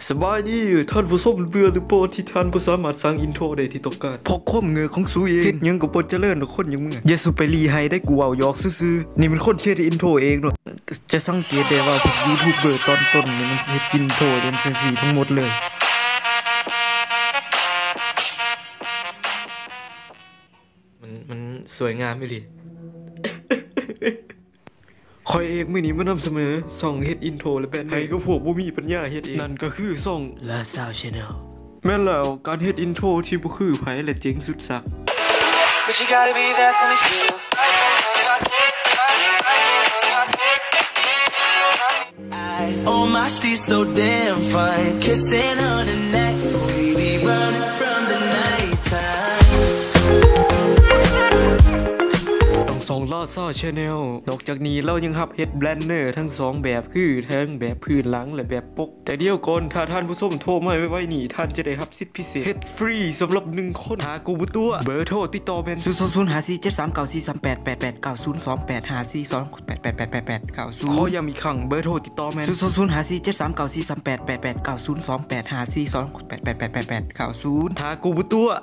ສະບາຍດີທ່ານຜູ້ຊົມ, ເບື່ອຫຼືບໍ່ທີ່ທ່ານບໍ່ສາມາດສ້າງອິນໂທໄດ້ທີ່ຕ້ອງການ ເພາະຄວາມເງີຂອງສູເອງ? ເຮັດຫຍັງກໍບໍ່ຈະເລີນດອກຄົນຢ່າງມຶງ. ຢ່າສູໄປລີ້ໄຫ້ໄດ້, ກູເວົ້າຫຍອກຊື່ໆ. ນີ້ແມ່ນຄົນທີ່ເຮັດອິນໂທເອງເນາະ. ຈະສັງເກດໄດ້ວ່າພວກຢູທູບເບີຕອນຕົ້ນນີ້ມັນເຮັດອິນໂທຈັ່ງຊີ້ທັງໝົດເລີຍ. ມັນ ມັນສວຍງາມອີ່ຫຼີ. ຂ້ອຍເອງ ມື້ນີ້ມານຳສະເໜີຊ່ອງເຮັດອິນໂທ ແລະ ແບນເນີ ໃຫ້ກັບພວກບໍ່ມີປັນຍາເຮັດເອງ. ນັ້ນກໍຄືຊ່ອງ ລາຊາວ Channel. ແມ່ນແລ້ວ, ການເຮັດອິນໂທທີ່ບໍ່ຄືໃຜ ແລະ ເຈັງສຸດສັກ. But you gotta be there for me too. I, oh my, she's so damn fine. Kissing on the neck, we be running from the nighttime. ຂອງຊ່ອງ ລາຊາ Channel. ນອກຈາກນີ້ລາວຍັງຮັບເຮັດແບນເນີທັງສອງແບບ ຄືທັງແບບພື້ນຫຼັງ ແລະ ແບບປົກ. ແຕ່ດຽວກ່ອນ, ຖ້າທ່ານຜູ້ຊົມໂທມາໄວໆນີ້, ທ່ານຈະໄດ້ຮັບສິດພິເສດ ເຮັດຟຣີສຳລັບໜຶ່ງຄົນ. ຖ້າກູບໍ່ຕົວະ, ເບີໂທຕິດຕໍ່ແມ່ນ ສູນສອງສູນຫ້າສີ່ເຈັດສາມເກົ້າສີ່ສາມແປດແປດແປດ ເກົ້າສູນສອງແປດຫ້າສີ່ສອງແປດແປດແປດແປດ ເກົ້າສູນ. ຂໍຢ້ຳອີກຄັ້ງ, ເບີໂທຕິດຕໍ່ແມ່ນ ສູນສອງສູນຫ້າສີ່ເຈັດສາມເກົ້າສີ່ສາມແປດແປດແປດ ເກົ້າສູນສອງແປດຫ້າສີ່ສອງແປດແປດແປດແປດ ເກົ້າສູນ. ຖ້າກູບໍ່ຕົວະ.